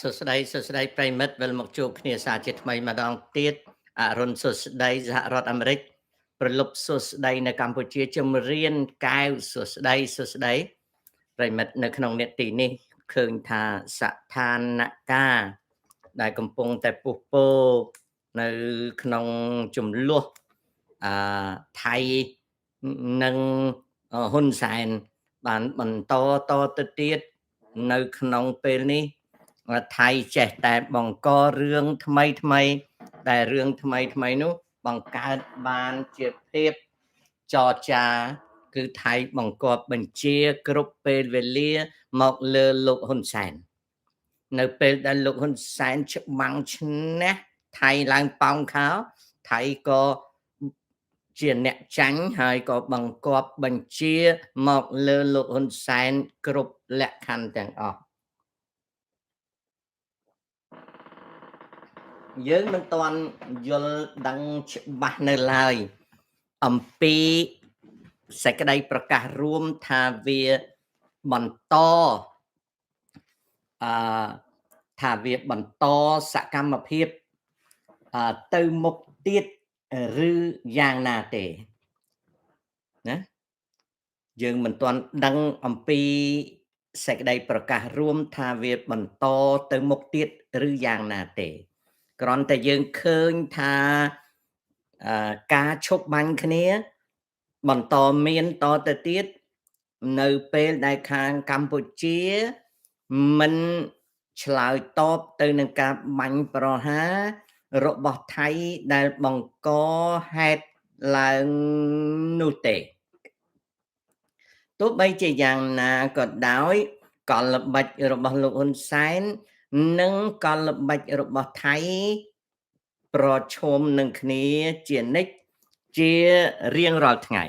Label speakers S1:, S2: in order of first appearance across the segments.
S1: សួស្តីសួស្តីប្រិមិត្តវិលមកជួបគ្នាសាជាថ្មីម្ដងទៀតអរុនសួស្តីសហរដ្ឋអាមេរិកប្រលប់សួស្តីនៅកម្ពុជាជំរានកែវសួស្តីសួស្តីប្រិមិត្តនៅក្នុងនេតិនេះឃើញថាស្ថានភាពដែលកំពុងតែពុះពោនៅក្នុងចំនួនអឺថៃនិងហ៊ុនសែនបានបន្តតទៅទៀតនៅក្នុងពេលនេះថៃចេះតែបង្ករឿងថ្មីថ្មីដែលរឿងថ្មីថ្មីនោះបង្កើតបានជាភាពចរចាគឺថៃបង្គាប់បញ្ជាគ្រប់ពេលវេលាមកលើលោកហ៊ុនសែននៅពេលដែលលោកហ៊ុនសែនច្បាំងឈ្នះថៃឡើងប៉ោងខោថៃក៏ជាអ្នកចាញ់ហើយក៏បង្គាប់បញ្ជាមកលើលោកហ៊ុនសែនគ្រប់លក្ខខណ្ឌទាំងអស់យើងមិនទាន់យល់ដឹងច្បាស់នៅឡើយអំពីសេចក្តីប្រកាសរួមថាវាបន្តអឺថាវាបន្តសកម្មភាពទៅមុខទៀតឬយ៉ាងណាទេណាយើងមិនទាន់ដឹងអំពីសេចក្តីប្រកាសរួមថាវាបន្តទៅមុខទៀតឬយ៉ាងណាទេគ្រាន់តែយើងឃើញថាការឈប់បាញ់គ្នាបន្តមានតទៅទៀតនៅពេលដែលខាងកម្ពុជាមិនឆ្លើយតបទៅនឹងការបាញ់ប្រហាររបស់ថៃដែលបង្កហេតុឡើងនោះទេទោះបីជាយ៉ាងណាក៏ដោយកលល្បិចរបស់លោកហ៊ុនសែននិងកលល្បិចរបស់ថៃប្រឈមនឹងគ្នាជានិច្ចជារៀងរាល់ថ្ងៃ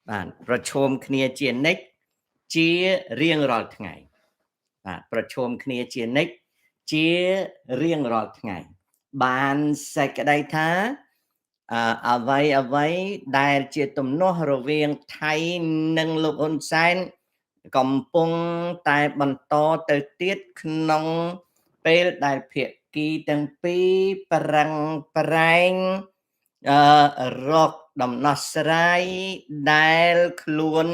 S1: បាទប្រឈមគ្នាជានិច្ចជារៀងរាល់ថ្ងៃបាទប្រឈមគ្នាជានិច្ចជារៀងរាល់ថ្ងៃបានសេចក្តីថាអ្វីអ្វីដែលជាទំនាស់រវាងថៃនិងលោកហ៊ុនសែនកំពុងតែបន្តទៅទៀតក្នុងពេលដែលភាគីទាំងពីរប្រឹងប្រែងរកដំណោះស្រាយដែលខ្លួន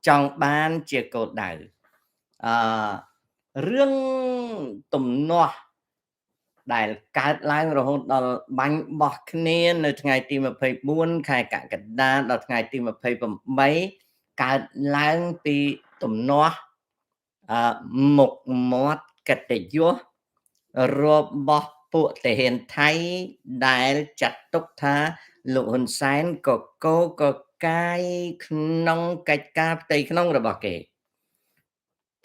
S1: ចង់បានជាគោលដៅអឺរឿងទំនាស់ដែលកើតឡើងរហូតដល់បាញ់បោះគ្នានៅថ្ងៃទី24ខែកក្កដាដល់ថ្ងៃទី28កើតឡើងពីទំនាស់មុខមាត់កិត្តិយសរបស់ពួកទាហានថៃដែលចាត់ទុកថាលោកហ៊ុនសែនកកកកាយក្នុងកិច្ចការផ្ទៃក្នុងរបស់គេ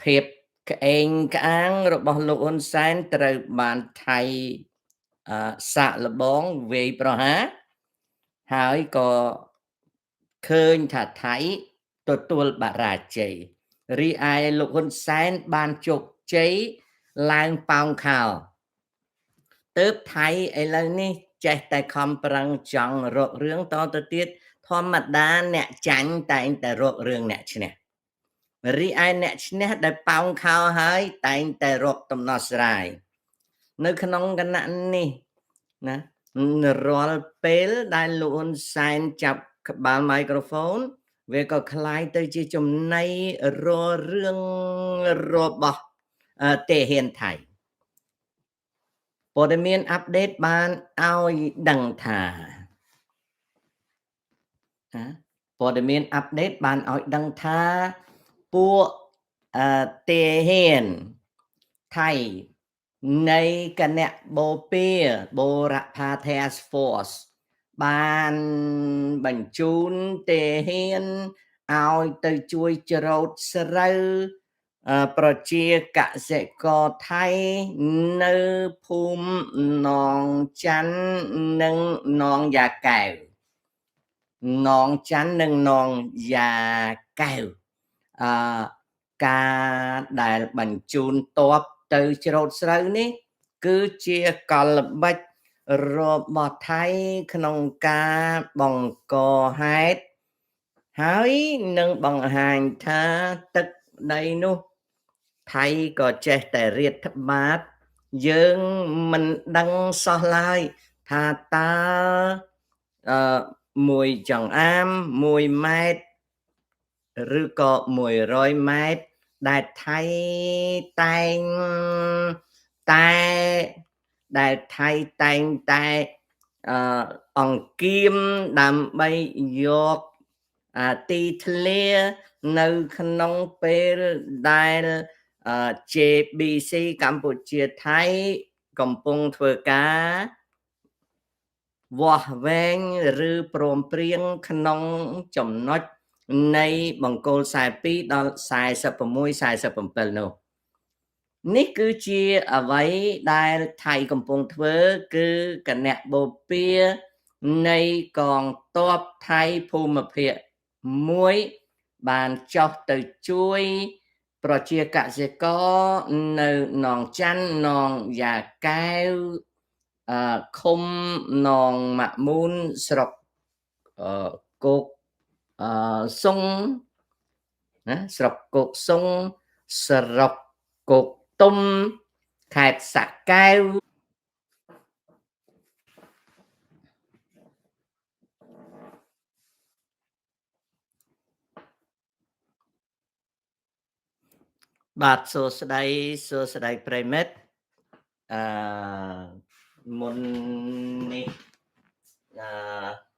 S1: ភាពក្អេងក្អាងរបស់លោកហ៊ុនសែនត្រូវបានថៃសាកល្បងវាយប្រហារហើយក៏ឃើញថាថៃទទួលបរាជ័យរីឯលោកហ៊ុនសែនបានជោគជ័យឡើងប៉ោងខោទើបថៃឥឡូវនេះចេះតែខំប្រឹងចង់រករឿងតទៅទៀតធម្មតាអ្នកចាញ់តែងតែរករឿងអ្នកឈ្នះរីឯអ្នកឈ្នះដែលប៉ោងខោហើយតែងតែរកដំណោះស្រាយនៅក្នុងគណៈនេះណារាល់ពេលដែលលោកហ៊ុនសែនចាប់ក្បាលមីក្រូហ្វូនវាក៏คล้ายទៅជាចំណៃររឿងរបស់ទាហានថៃព័ត៌មានអាប់ដេតបានឲ្យដឹងថាព័ត៌មានអាប់ដេតបានឲ្យដឹងថាពួកទាហានថៃនៃគណៈបូព៌ាបូរផា Task Force បានបញ្ជូនទាហានឲ្យទៅជួយច្រូតស្រូវប្រជាកសិករថៃនៅភូមិនងច័ន្ទនិងនងយ៉ាកែវនងច័ន្ទនិងនងយ៉ាកែវអឺការដែលបញ្ជូនទ័ពទៅច្រូតស្រូវនេះគឺជាកលល្បិចរបស់ថៃក្នុងការបង្កហេតុហើយនឹងបង្ហាញថាទឹកដីនោះ ថៃក៏ចេះតែរាតត្បាតយើងមិនដឹងសោះឡើយថាតើមួយចង្អាម1ម៉ែត្រឬក៏100ម៉ែត្រដែលថៃតែងតែដែលថៃតែងតែអង្គៀមដើម្បីយកទីធ្លានៅក្នុងពេលដែល JBC កម្ពុជាថៃកំពុងធ្វើការវាស់វែងឬព្រមព្រៀងក្នុងចំណុចនៃបង្គោល42ដល់46 47នោះនេះគឺជាអ្វីដែលថៃកំពុងធ្វើគឺគណៈបូព៌ានៃកងទ័ពថៃភូមិភាគមួយបានចុះទៅជួយប្រជាកសិករនៅនងច័ន្ទនងយ៉ាកែវឃុំនងម៉ាក់មូនស្រុកគោកសុងណាស្រុកគោកសុងស្រុកគោកទុំខេត្តសៈកែវបាទសួស្តីសួស្តីប្រិមិត្តអឺមុននេះអឺ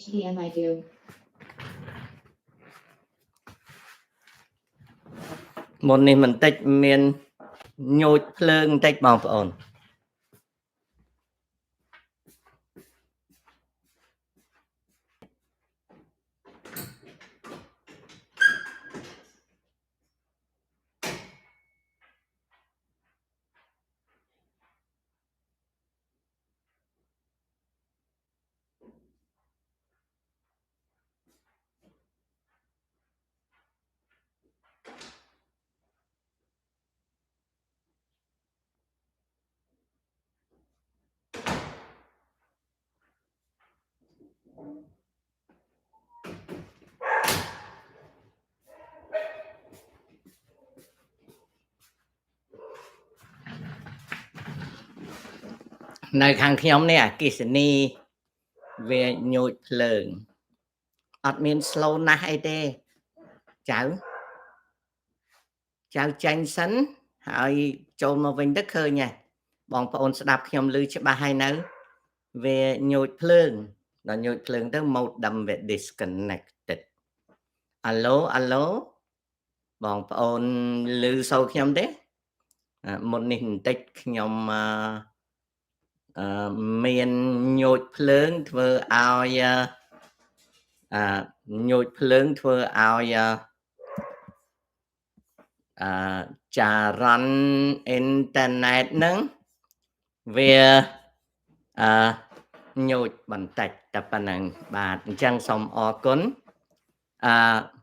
S2: HDMI do
S1: មុននេះបន្តិចមានញូចភ្លើងបន្តិចបងប្អូននៅខាងខ្ញុំនេះអគ្គិសនីវាញូចភ្លើងអត់មាន slow ណាស់អីទេចៅចៅចាញ់សិនហើយចូលមកវិញទៅឃើញហ៎បងប្អូនស្ដាប់ខ្ញុំឮច្បាស់ហើយនៅវាញូចភ្លើងដល់ញូចភ្លើងទៅ modem វា disconnected អាឡូអាឡូបងប្អូនឮសូរខ្ញុំទេមុននេះបន្តិចខ្ញុំមានញូចភ្លើងធ្វើឲ្យញូចភ្លើងធ្វើឲ្យចារន្តអ៊ីនធឺណិតហ្នឹងវាញូចបន្តិចតែប៉ុណ្ណឹងបាទអញ្ចឹងសូមអរគុណអឺ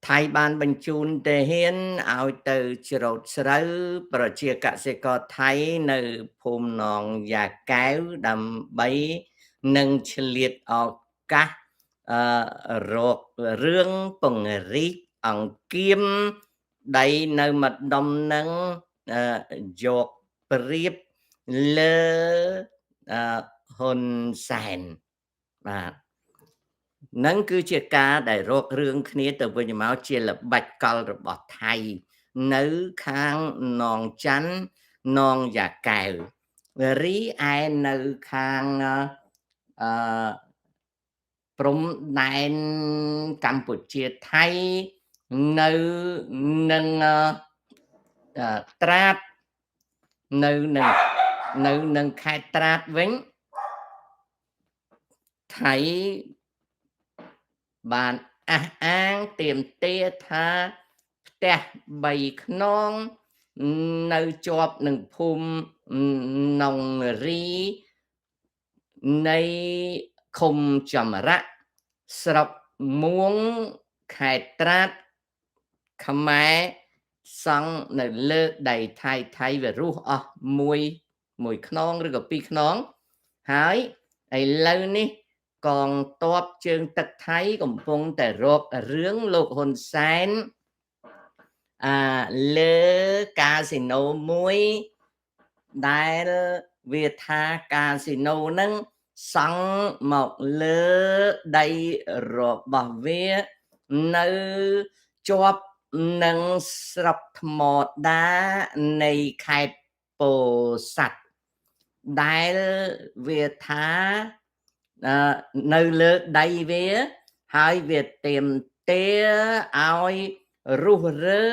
S1: ថៃបានបញ្ជូនទាហានឲ្យទៅច្រូតស្រូវប្រជាកសិករថៃនៅភូមិនងយ៉ាកែវដើម្បីនឹងឆ្លៀតឱកាសរករឿងពង្រីកអង្គៀមដីនៅម្ដុំនឹងយកប្រៀបលើហ៊ុនសែនបាទនឹងគឺជាការដែលរករឿងគ្នាទៅវិញមកជាល្បិចកលរបស់ថៃនៅខាងនងច័ន្ទនងយ៉ាកែវរីឯនៅខាងអឺព្រំដែនកម្ពុជាថៃនៅនឹងត្រាតនៅនឹងខេត្តត្រាតវិញថៃបានអះអាងទាមទារថាផ្ទះ3ខ្នងនៅជាប់នឹងភូមិនងរីនៃឃុំចម្រាក់ស្រុកមួងខេត្តត្រាតខ្មែរសង់នៅលើដីថៃថៃវារស់អស់មួយខ្នងឬក៏ពីរខ្នងហើយឥឡូវនេះ កងទ័ពជើងទឹកថៃកំពុងតែរករឿងលោកហ៊ុនសែនអាលើកាស៊ីណូមួយ ដែលវាថាកាស៊ីណូនឹងសង់មកលើដីរបស់វានៅជាប់នឹងស្រុកថ្មដានៃខេត្តពោធិ៍សាត់ ដែលវាថានៅលើដីវា ហើយវាទៀមទាឲ្យរុះរើ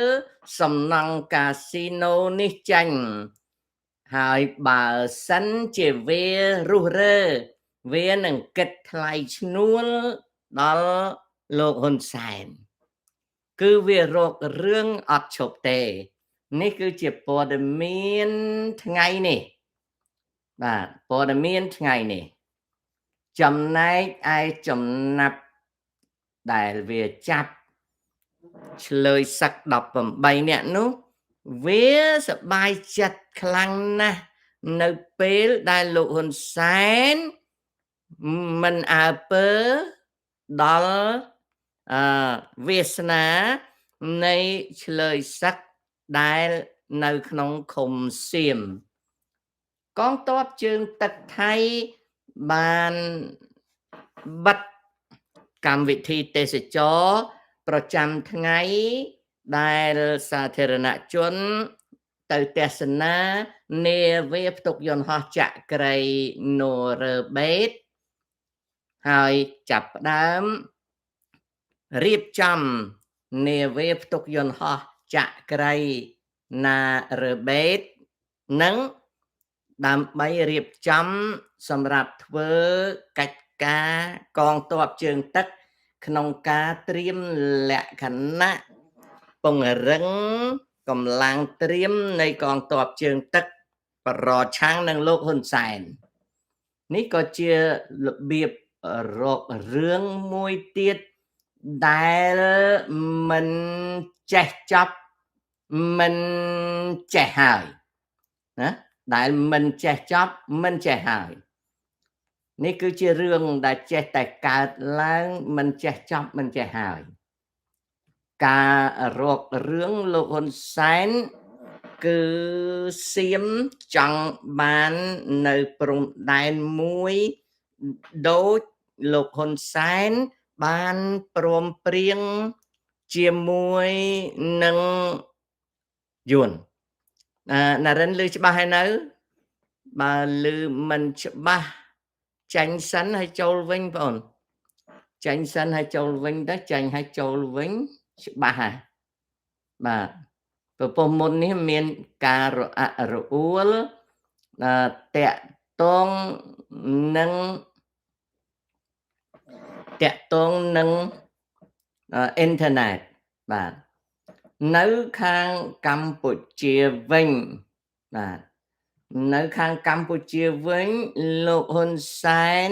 S1: សំណង់កាស៊ីណូនេះចេញ ហើយបើសិនជាវារុះរើ វានឹងគិតថ្លៃឈ្នួលដល់លោកហ៊ុនសែន គឺវារករឿងអត់ឈប់ទេ។ នេះគឺជាព័ត៌មានថ្ងៃនេះ បាទ ព័ត៌មានថ្ងៃនេះ។ ចំណែកឯចំណាប់ដែលវាចាប់ឆ្លើយសឹក18នាក់នោះ វាសប្បាយចិត្តខ្លាំងណាស់ នៅពេលដែលលោកហ៊ុនសែនមិនអើពើដល់អឺវាសនានៃឆ្លើយសឹកដែលនៅក្នុងឃុំសៀម។ កងទ័ពជើងទឹកថៃបានបិទកម្មវិធីទេសចរប្រចាំថ្ងៃ ដែលសាធារណជនទៅទស្សនានាវាផ្ទុកយន្តហោះចក្រីណូរើបេត ហើយចាប់ផ្ដើមរៀបចំនាវាផ្ទុកយន្តហោះចក្រីណារើបេត និងដើម្បីរៀបចំសម្រាប់ធ្វើកិច្ចការកងទ័ពជើងទឹក ក្នុងការត្រៀមលក្ខណៈពង្រឹងកម្លាំងត្រៀមនៃកងទ័ពជើងទឹកប្រឆាំងនឹងលោកហ៊ុនសែន។ នេះក៏ជារបៀបរករឿងមួយទៀត ដែលមិនចេះចប់មិនចេះហើយណា ដែលមិនចេះចប់មិនចេះហើយ។ នេះគឺជារឿងដែលចេះតែកើតឡើង មិនចេះចប់មិនចេះហើយ។ ការរករឿងលោកហ៊ុនសែន គឺសៀមចង់បាននៅព្រំដែនមួយ ដូចលោកហ៊ុនសែនបានព្រមព្រៀងជាមួយនឹងយួន។ ណារិនឮច្បាស់ហើយនៅ? បើឮមិនច្បាស់ ចាញ់សិនហើយចូលវិញ បង ចាញ់សិនហើយចូលវិញទៅ ចាញ់ហើយចូលវិញច្បាស់ហ่ะ បាទ ពពុះមុននេះមានការរអាក់រអួលតាក់តងនឹងតាក់ទងនឹងអ៊ីនធឺណិត បាទ។ នៅខាងកម្ពុជាវិញ បាទ នៅខាងកម្ពុជាវិញ លោកហ៊ុនសែន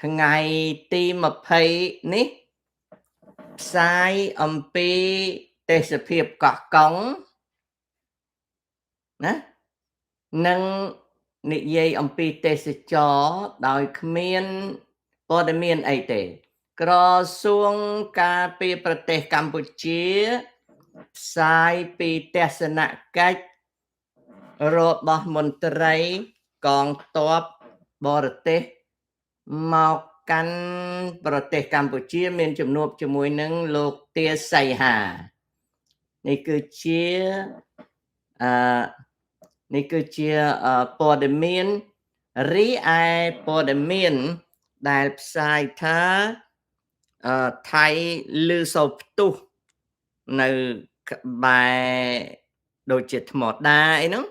S1: ថ្ងៃទី20នេះ ផ្សាយអំពីទេសភាពកោះកុងណា និងនិយាយអំពីទេសចរដោយគ្មានព័ត៌មានអីទេ។ ក្រសួងការពារប្រទេសកម្ពុជាផ្សាយពីទស្សនកិច្ចរបស់មន្ត្រីកងទ័ពបរទេសមកកាន់ប្រទេសកម្ពុជា មានជំនួបជាមួយនឹងលោកទាសីហា។ នេះគឺជាអឺនេះគឺជាព័ត៌មាន រីឯព័ត៌មានដែលផ្សាយថាថៃលឺសូផ្ទុះនៅក្បែរដូចជាថ្មដាអីហ្នឹង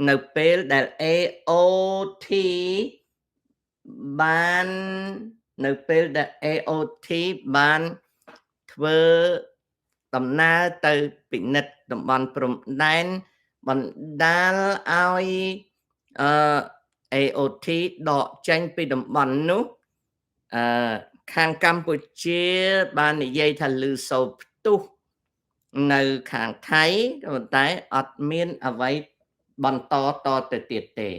S1: នៅពេលដែល AOT បាននៅពេលដែល AOT បានធ្វើដំណើរទៅពិនិត្យតំបន់ព្រំដែន បណ្ដាលឲ្យអឺ AOT ដកចេញពីតំបន់នោះ អឺខាងកម្ពុជាបាននិយាយថាលឺសូរផ្ទុះនៅខាងថៃ ប៉ុន្តែអត់មានអ្វីបន្តតទៅទៀតទេ។